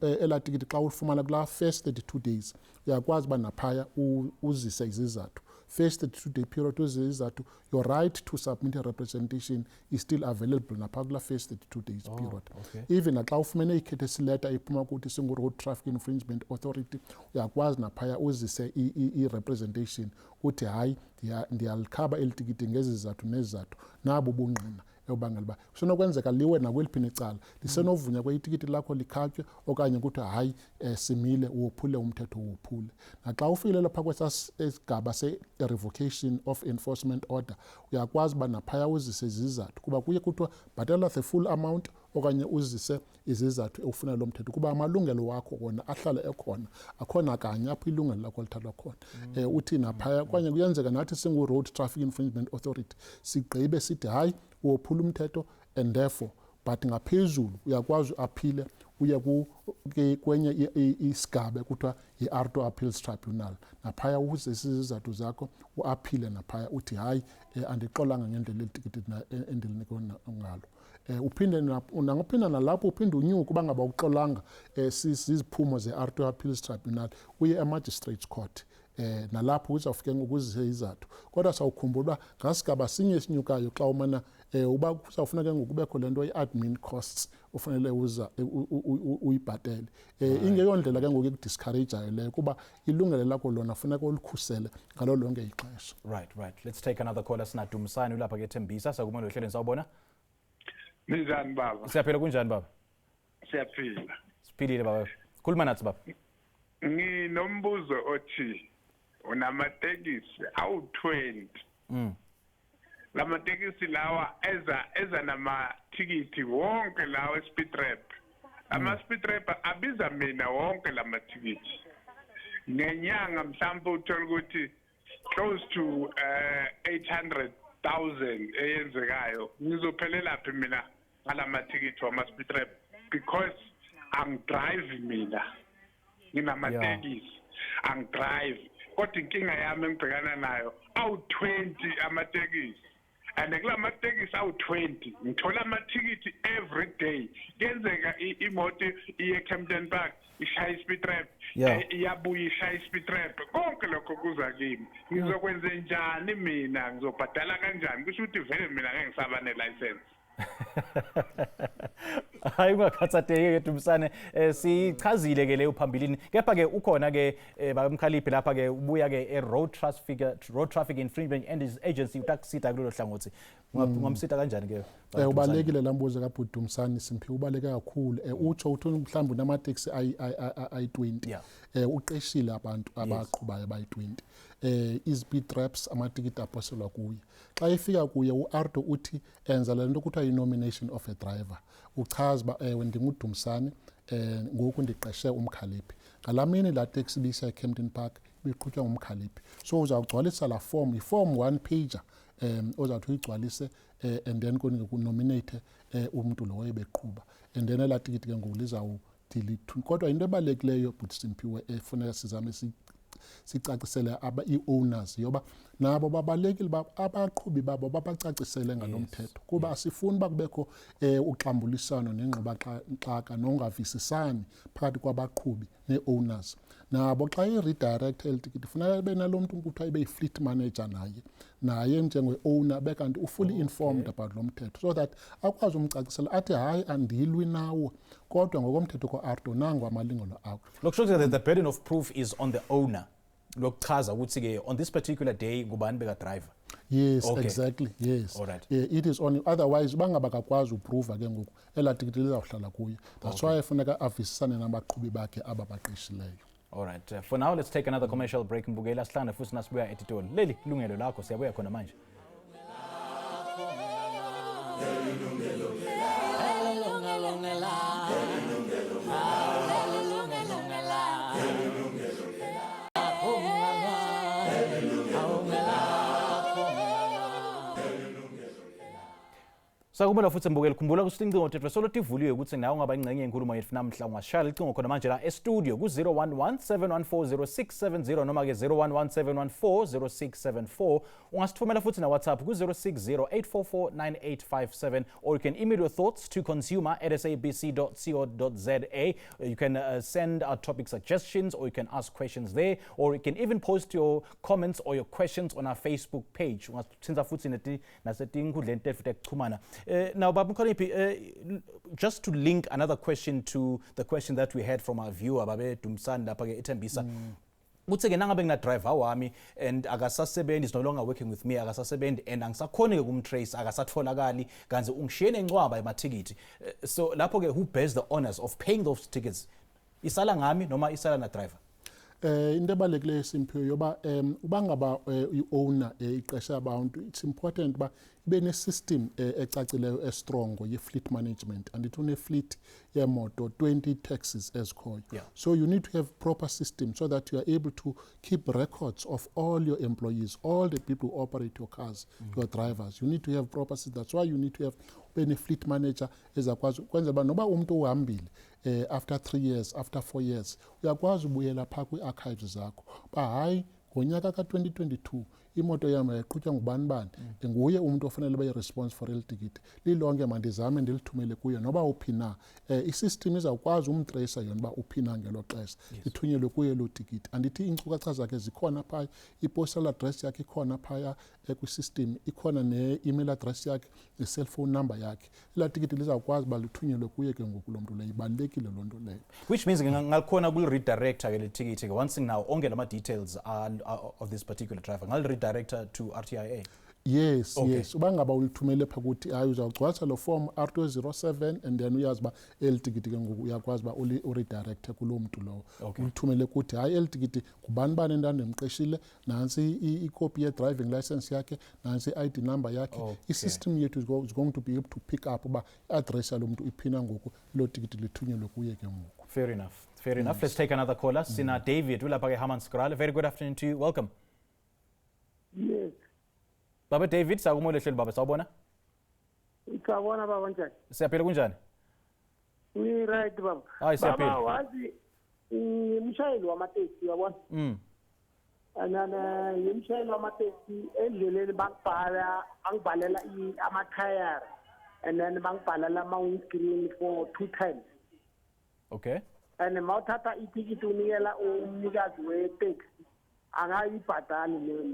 elaa tikiti xa ulifumana kulaa first 32 days, uyakwazi uba naphaya uzise izizathu. First 32 day period uzise izizathu. Your right to submit a representation is still available naphaa kulaa first 32 days period. Even naxa ufumene i-courtesy letter iphuma kuthi singu-Road Traffic Infringement Authority, uyakwazi naphaya uzise i-representation, uthi hayi, ndiyalikhaba eli tikiti ngezi zizathu nezizathu, nabo ubungqina. Ewubangela uba kusenokwenzeka liwe nakweliphi icala, lisenovunywa kweyitikiti lakho likhatywe okanye kuthiwa hayi, simile, uwophule umthetho, uwophule. Naxa ufikelele phaa kwesaa sigaba se-revocation of enforcement order, uyakwazi uba naphaya uzise izizathu, kuba kuye kuthiwa bhatala the full amount okanye uzise izizathu ewufuna lo mthetho, kuba amalungelo wakho wona ahlala ekhona, akhona kanye apho ilungelo lakho lithathwa khona. Uthi naphaya okanye kuyenzeka nathi singu-Road Traffic Infringement Authority sigqibe sithi hayi, uwophula umthetho, and therefore, but ngaphezulu uyakwazi u-appeale, uye kwenye isigaba ekuthiwa yi-AARTO Appeals Tribunal. Naphaya uzise izizathu zakho, u-appeale naphaya, uthi hayi, andixolanga ngendlela eli tikiti endilinikwe ngalo. Uphinde nangophinda nalapho uphinde unyuke uba ngaba uxolanga ziziphumo ze-AARTO Appeals Tribunal, uye e-Magistrates Court. Nalapho uzawufike ngokuzise izathu, kodwa sawukhumbula uba ngasigaba sinye esinyukayo xa umana uba kuzawufuna ke ngoku kubekho le nto i-admin costs ofanele uza uyibhatele. Ingeyondlela ke ngoku ikudiscourageayo leyo, kuba ilungelo lakho lona funeka ulikhusele ngalo lonke ixesha. Right. Let's take another caller. Sinadumisani ulapha ke Thembisa, sakumele ohlelweni, sawubona. Ninjani, baba? Siyaphila, kunjani, baba? Siyaphila. Siphilile, baba. Khuluma nathi, baba. Nginombuzo othi unamatekisi awu-20. Lamatekisi lawa eza namathikithi wonke lawa speed trap. Ama speed trap abiza mina wonke lamathikithi. Ngenyanga mhlawumbe uthola ukuthi close to 800,000 eyenzekayo. Ngizophelela phi mina ngalamathikithi wama speed trap, because angidrive mina, nginamatekisi, angidrive, kodwa inkinga yami engibhekana nayo awu-20 amatekisi, and kula matekisi awu-20 ngithola amathikithi every day. Kuyenzeka imoto iye eKempton Park, ishaya i-speed trap, iyabuya, ishaya i-speed trap, konke lokho kuza kimi. Ngizokwenze njani mina? Ngizobhadala kanjani? Kusho ukuthi vele mina ngeke ngisaba ne-license. Hayi, ungakhathatheki ke, Dumisane. Sichazile ke leyo phambilini, kepha ke ukhona ke bamkhaliphi lapha ke, ubuya ke e Road Traffic Infringement Agency, utakusita kulelo hlangothi. Ungamsita kanjani ke, Dumisane? Ubalekile laa mbuzo kaBhuti Simphiwe, ubaleke kakhulu. Utsho uthi mhlawumbi unamateksi ayi-20. Uqeshile abantu abaqhubayo abayi-20. Izi-speed traps, amatikiti aposelwa kuye. Xa efika kuye uAARTO uthi enza le nto kuthiwa yi-nomination of a driver. Uchaza uba ewe, ndinguDumsane, ngoku ndiqeshe umkhaliphi. Ngalaa mini laa teksi ibisa eKempton Park ibiqhutywa ngumkhaliphi. So uzawugcwalisa laa form, yi-form one pager ozawuthi uyigcwalise, and then kunominate umntu lowo ebeqhuba, and then elaa tikiti ke ngoku lizawuthi. Kodwa into ebalulekileyo, bhuti Simphiwe, efuneka sizame sicacisele ii-owners yoba nabo babalulekile uba abaqhubi babo babacacisele ngalo mthetho, kuba asifuni uba kubekho uxambulisano nengxubaxaka nongavisisani phakathi kwabaqhubi nee-owners. Nabo xa i-redirect eli tikiti, funeka ibe nalo mntu kuthiwa ibe yi-fleet manager, naye njenge-owner bekanti u-fully informed about lo mthetho, so that akwazi umcacisela athi hayi, andilwi nawe, kodwa ngokomthetho ko-AARTO nango amalungelo akho. Lokusho ukuthi the burden of proof is on the owner lokuchaza ukuthi ke on this particular day ngubani beka driver. Yes. Exactly, yes. Yeah, it is on, otherwise uba ngaba akakwazi uprova ke ngoku, elaa tikiti lizawuhlala kuye. That's why funeka avisisane nabaqhubi bakhe aba baqeshileyo. All right. For now, let's take another commercial break. Mbukela, sihlangane futhi nasibuya etitoli. Leli lungelo lakho, siyabuya khona manje. Sakumela futhi, mbukeli, khumbula ukuthi incingo tethu solo tivuliwe ukuthi nawe ungaba ingxenye yenkulumo yethu namhla. Ungashaya licingo khona manje la e-studio ku-011 714 0670 noma ke 011 714 0674. Ungasithumela futhi na WhatsApp ku-060 844 9857, or you can email your thoughts to consumer@sabc.co.za. You can send our topic suggestions, or you can ask questions there, or you can even post your comments or your questions on our Facebook page. Ungasithinta futhi nasetinkhundleni tetfu tekuchumana. Now, Baba Mkhaliphi, just to link another question to the question that we had from our viewer, Babe Dumsani lapha ke eThembisa. Kuthi-ke nangabe ngina-driver wami and akasasebenzi, is no longer working with me, akasasebenzi and angisakhoni-ke kumtrace, akasatholakali, kanti ungishiye nencwaba yamathikithi. So lapho-ke, who bears the honors of paying those tickets? Isala ngami noma isala na-driver? Into ebalulekileyo, Simphiwe, yoba uba ngaba i-owner iqesha abantu, it's important uba ibe ne-system ecacileyo, estrong ye-fleet management. Andithi une-fleet yemoto, 20 taxis ezikhoyo? So you need to have proper system so that you are able to keep records of all your employees, all the people who operate your cars, your drivers. You need to have proper system. That's why you need to have ube ne-fleet manager ezakwazi ukwenzela uba noba umntu uhambile after 3 years, after 4 years, uyakwazi ubuyela phaa kwii-archives zakho uba hayi, ngonyaka ka-2022 imoto yam yayiqhutywa ngubani bani, nguye umntu ofanele ube yi-response for eli tikiti. Lilonke mandizame ndilithumele kuye noba uphi na. I-system izawukwazi umtreyisa yona uba uphi na ngelo xesha, lithunyelwe kuye loo tikiti. Andithi iinkcukacha zakhe zikhona phaya, i-postal address yakhe ikhona phaya kwi-system, ikhona ne-email address yakhe, ne-cellphone number yakhe. Elaa tikiti lizawukwazi uba lithunyelwe kuye ke ngoku loo mntu leyo. Ibalulekile loo nto leyo. Which means ngalikhona kuli-redirector ke le ticket ke once now onke lama details are of this particular driver, ngali-redirector to RTIA? Yes. Yes, uba ngaba ulithumele phaa kuthi, hayi, uzawugcwalisa lo form R207 and then uyazi uba eli tikiti ke ngoku uyakwazi uba uredirecte kuloo mntu lowo. Ulithumele kuthi, hayi, eli tikiti ngubani bani endandimqeshile, nantsi ikopi ye-driving license yakhe, nantsi i-ID number yakhe. I-system yethu is going to be able to pick up uba i-address yalo mntu iphina ngoku, elo tikiti lithunyelwe kuye ke ngoku. Fair enough, fair enough. Let's take another caller. Sina David ulapha ke Hammanskraal. Very good afternoon to you, welcome. Yes. Baba David, sakumole hleli baba, sawubona. Sawubona baba, njani? Siyaphila, kunjani? Ni-right baba. Hayi, siyaphila. Baba, wazi ngimshayeli wamateksi, uyabona? And then ngimshayeli wamateksi, endleleni bangibhala, bangibhalela ama-tire and then bangibhalela ama-windscreen for two times. And mawuthatha itikiti unikela umnikazi weteksi, angayibhadali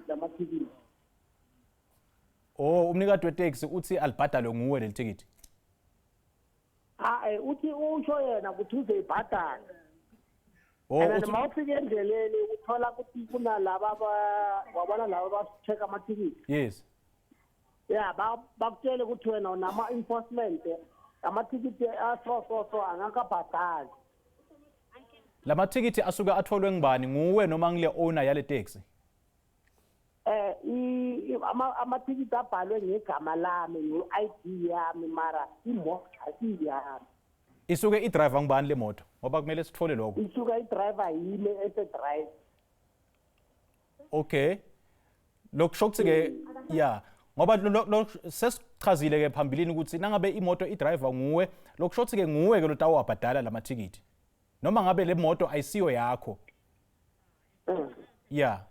lamathikithi. Oh, umnikati weteksi uthi alibhadalwe nguwe leli tikiti? Ah, uthi usho yena ukuthi uzoyibhadala. Oh. And then mawufika endleleni uthola ukuthi kunalaba wabona laba ba-check amathikithi. Ya, bakutshele ukuthi wena unama-enforcement, amathikithi aso so so angakabhadali. Lamathikithi asuke atholwe ngubani, nguwe noma ngile owner yale taxi? Amathikithi abhalwe ngegama lami, nge-ID yami, mara imoto asiyami. Isuke idriver ngubani le moto? Ngoba kumele sithole lokho. Isuka idriver yile ese-drive. Okay, lokusho ukuthi ke ya, ngoba sesichazile ke phambilini ukuthi nangabe imoto idriver nguwe, lokusho ukuthi ke nguwe ke lotawabhadala lamathikithi noma ngabe le moto ayisiyo yakho. Ya,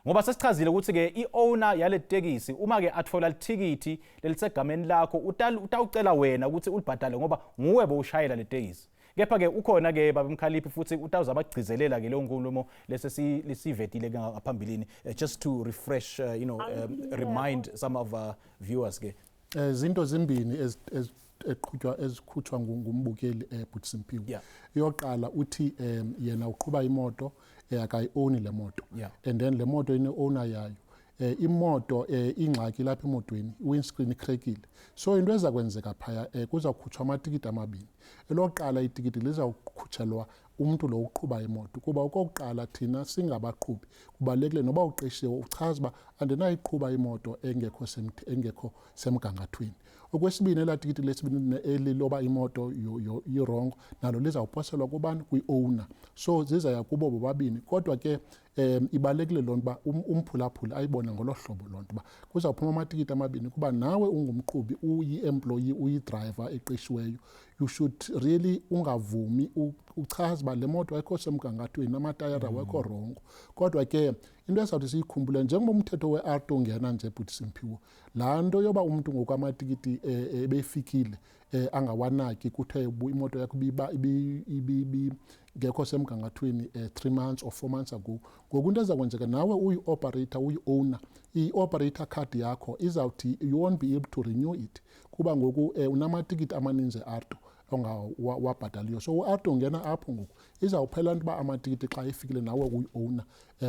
ngoba sesichazile ukuthi ke i-owner yale tekisi uma ke athola lithikithi lelisegameni lakho, utawucela wena ukuthi ulibhadale ngoba nguwe bowushayela le tekisi. Kepha ke ukhona ke baba Mkhaliphi futhi utawuzama ukugcizelela ke leyo nkulumo lese lesivetile ke ngaphambilini, just to refresh, remind some of our viewers ke. Zinto zimbini eqhutywa ezikhutshwa ngumbukeli, Bhuti Simphiwe. Yoqala uthi yena uqhuba imoto, akayi-owni le moto. And then le moto ine-owner yayo. Imoto ingxaki lapha emotweni, i-windscreen icrackile. So into eza kwenzeka phaya, kuzawukhutshwa amatikiti amabini. Elokuqala itikiti lizawukhutshelwa umntu lo uqhuba imoto, kuba okokuqala thina singabaqhubi kubalulekile noba uqeshiwe uchaze uba andinayiqhuba imoto engekho semgangathweni. Okwesibini, elaa tikiti lesibini eli loba imoto i-wrong, nalo lizawuposelwa kubani? Kwi-owner. So zizaya kubo bobabini. Kodwa ke ibalulekile loo nto uba umphulaphuli ayibone ngolo hlobo loo nto uba kuzawuphuma amatikiti amabini, kuba nawe ungumqhubi, uyi-employee, uyidrayiva eqeshiweyo, you should really ungavumi, uchaze uba le moto ayikho semgangathweni, amatayara awekho wrong. Kodwa ke into esawuthi siyikhumbule, njengoba umthetho we-AARTO ungena nje, bhuti Simphiwe, laa nto yoba umntu ngoku amatikiti ebefikile angawanaki, kuthe imoto yakho ngekho semgangathweni 3 months or 4 months ago, ngoku into eza kwenzeka, nawe uyi-operator, uyi-owner, i-operator card yakho izawuthi you won't be able to renew it, kuba ngoku unamatikiti amaninzi e-AARTO. ongawabhataliyo. So u-AARTO ungena apho ngoku, izawuphela into uba amatikiti xa efikile nawe uyi-owner,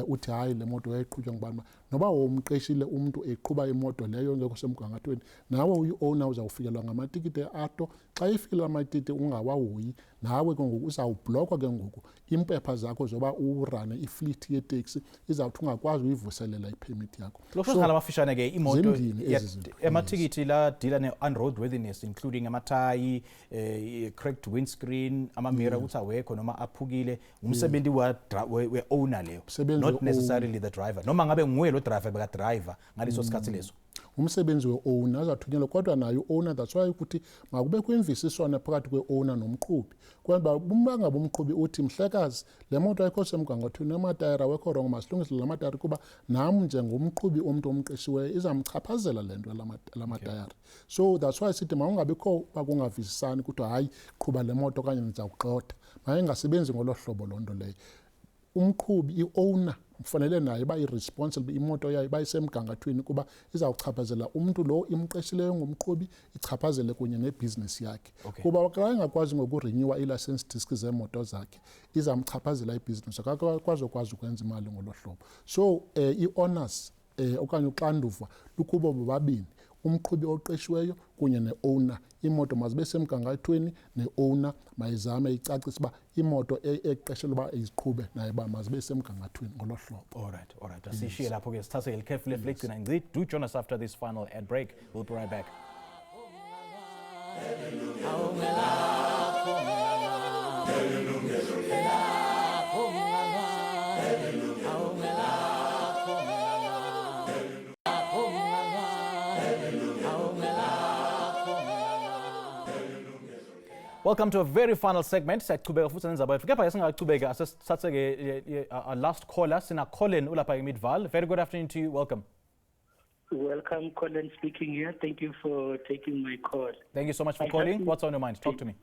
uthi hayi, le moto yayiqhutywa ngubani. Noba womqeshile umntu eqhuba imoto leyo engekho semgangathweni, nawe uyi-owner uzawufikelwa ngamatikiti e-AARTO. Xa ifikile amatikiti ungawahoyi, nawe ke ngoku uzawubhlokwa. Ke ngoku iimpepha zakho zoba urane ifleet yeteksi izawuthi ungakwazi uyivuselela ipermit yakho. Lokho so, ngamafishane ke imoto Zimbini ezi zinto. Amathikithi la deala ne-unroadworthiness, including amathayi, cracked windscreen, amamira ukuthi awekho noma aphukile, umsebenzi we-owner leyo, Umsebenzi not we-owner. necessarily the driver, noma ngabe nguye lo driver beka-driver ngaleso sikhathi leso. Umsebenzi we-owner azathunyelwa, kodwa nayo i-owner, that's why ukuthi makubekho imvisiswano phakathi kwe-owner nomqhubi, kwaba uma ngabe umqhubi uthi, "Mhlekazi, le moto ayikho semgangathweni, amatayara awekho wrong, masilungise la matayara, kuba nam njengomqhubi, umntu omqeshiweyo, izamchaphazela le nto la matayara." So that's why sithi mawungabikho uba kungavisisani, kuthiwa hayi, qhuba le moto okanye ndiza kugxotha. Mayingasebenzi ngolo hlobo loo nto leyo. Umqhubi, i-owner, kufanele naye uba i-responsible imoto yayo uba isemgangathweni, kuba izawuchaphazela umntu lo imqeshileyo ngumqhubi, ichaphazele kunye nebhizinesi yakhe. Kuba xa engakwazi ngokurenewa ii-license disk zeemoto zakhe, izamchaphazela ibhizinesi, akakwazi okwazi ukwenza imali ngolo hlobo. So i-onus okanye uxanduva lukubo bobabini, umqhubi oqeshiweyo kunye ne-owner. Imoto mazibe semgangathweni, ne-owner mayizame icacise uba imoto eqeshelwe uba iziqhube naye uba mazibe semgangathweni ngolo hlobo. All right. Asishiye lapho ke, sithathe ikhefu lethu legcina ngci. Do join us after this final ad break. We'll be right back. Welcome to a very final segment. Siyachubeka futhi nenzaba yethu. Kepha singachubeka, asesithathe ke our last caller. Sina Colin ulapha eMidvaal. Very good afternoon to you. Welcome. Welcome, Colin speaking here. Thank you for taking my call. Thank you so much for I calling. just- What's on your mind? Talk to me.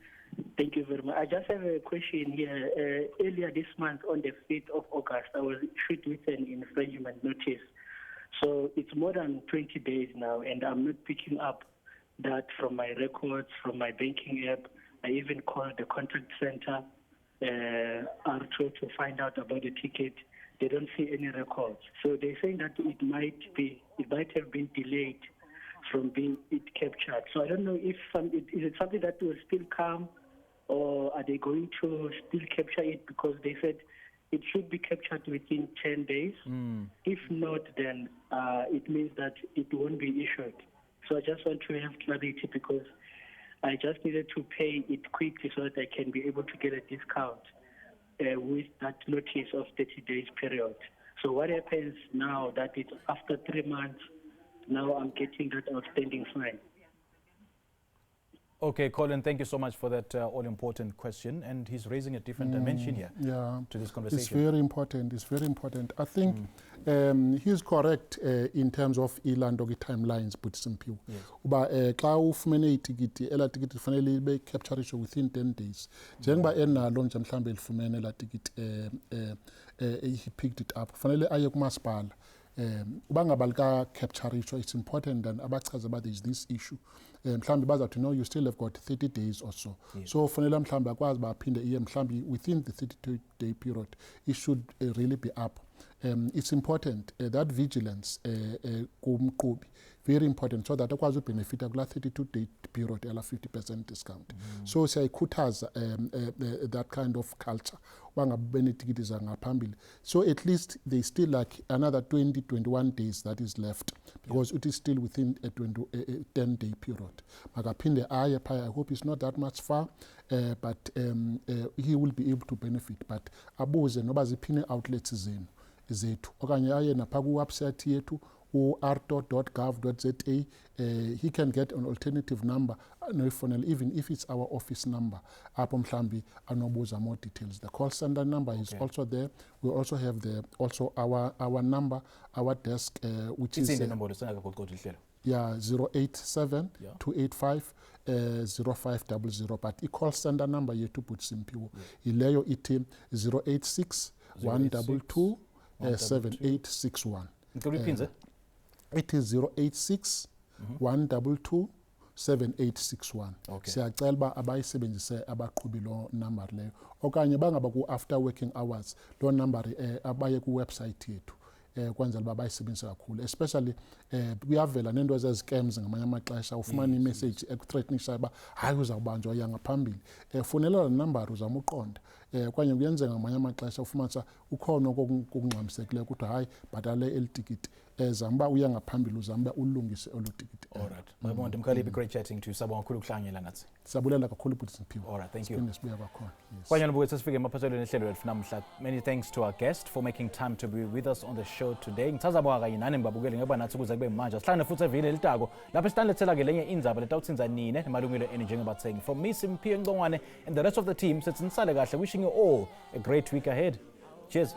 Thank you very much. I just have a question here. Earlier this month, on the 5th of August, I was issued with an infringement notice. So it's more than 20 days now, and I'm not picking up that from my records, from my banking app. I even called the contact center, AARTO, to find out about the ticket. They don't see any records. So they're saying that it might have been delayed from being it captured. So I don't know if is it something that will still come, or are they going to still capture it? Because they said it should be captured within 10 days. If not, then it means that it won't be issued. So I just want to have clarity because I just needed to pay it quickly so that I can be able to get a discount with that notice of 30 days period. So what happens now that it's after 3 months, now I'm getting that outstanding fine? Okay, Colin, thank you so much for that all-important question. And he's raising a different dimension here to this It's conversation. very important. It's very important. I think he's correct in terms of ilanto timelines, but Simphiwe. Uba xa ufumene itikiti, ela tikiti kufanele libe captureishwe within 10 days. Njengoba enalo nje mhlambe elifumene la tikiti, he picked it up. Kufanele aye kumasipala. Uba ngaba lika captureishwa, it's important then abachaze uba there's this issue. Mhlambi bazawuthi, "No, you still have got 30 days or so." So fanele mhlambi akwazi uba aphinde iye mhlambi within the 32 day period, it should really be up. It's important that vigilance kumqhubi, very important, so that akwazi ubenefita kulaa 32 day period yala 50% discount. So siyayikhuthaza that kind of culture, uba ngabe benetikiti zangaphambili. So at least they still like another 20 21 days that is left, because it is still within a 20, a 10 day period. Makaphinde aye phaya. I hope it's not that much far, but he will be able to benefit. But abuze noba ziphine outlets zenu zethu, okanye aye napha kwiwebsite yethu u-aarto.gov.za. He can get an alternative number anoyifonela, even if it's our office number, apho mhlambi anobuza more details. The call center number is also there. We also have the also our number, our desk, which is Itsini inombolo singakagoqodi ihlelo? Yeah, 087 285 0500. But i-call center number yethu, bhuti Simphiwe, yileyo ithi 086 122 7861. Ngicela uyiphindze. It is 086 122 7861. Siyacela uba abayisebenzise abaqhubi loo number leyo, okanye bangaba ku-after working hours loo number abaye kwiwebsite yethu kwenzela uba bayisebenzise kakhulu, especially kuyavela neento zezi-scams ngamanye amaxesha, ufumane imessage ekuthreatenisha uba hayi, uzawubanjwa, uya ngaphambili. Fowunela laa nambari uzame uqonda. Okanye kuyenzeka ngamanye amaxesha ufumanisa ukhona okungxamisekileyo, kuthiwa hayi, bhatale eli tikiti. Zama uba uya ngaphambili, uzame uba ulungise olo tikiti. All right. Maybonde Mkhaliphi, great chatting to you. Sabonga kakhulu ukuhlanganyela nathi. Siyabulela kakhulu, bhuti Simphiwe. All right, thank you. Siphinde sibuya kwakhona, yes. Kwanyana buke, sesifike emaphethelweni ehlelo lethu namhla. Many thanks to our guest for making time to be with us on the show today. Ngithaza bonga kanye nani mbabukeli ngoba nathi kuze kube manje. Sihlangane futhi evile elitako lapho sitanilethela-ke lenye indzaba letawutsintsa nine nemalungelo enu njengebathengi. From me, Simphiwe Ngcongwane, and the rest of the team, sithi nisale kahle, wishing you all a great week ahead. Cheers.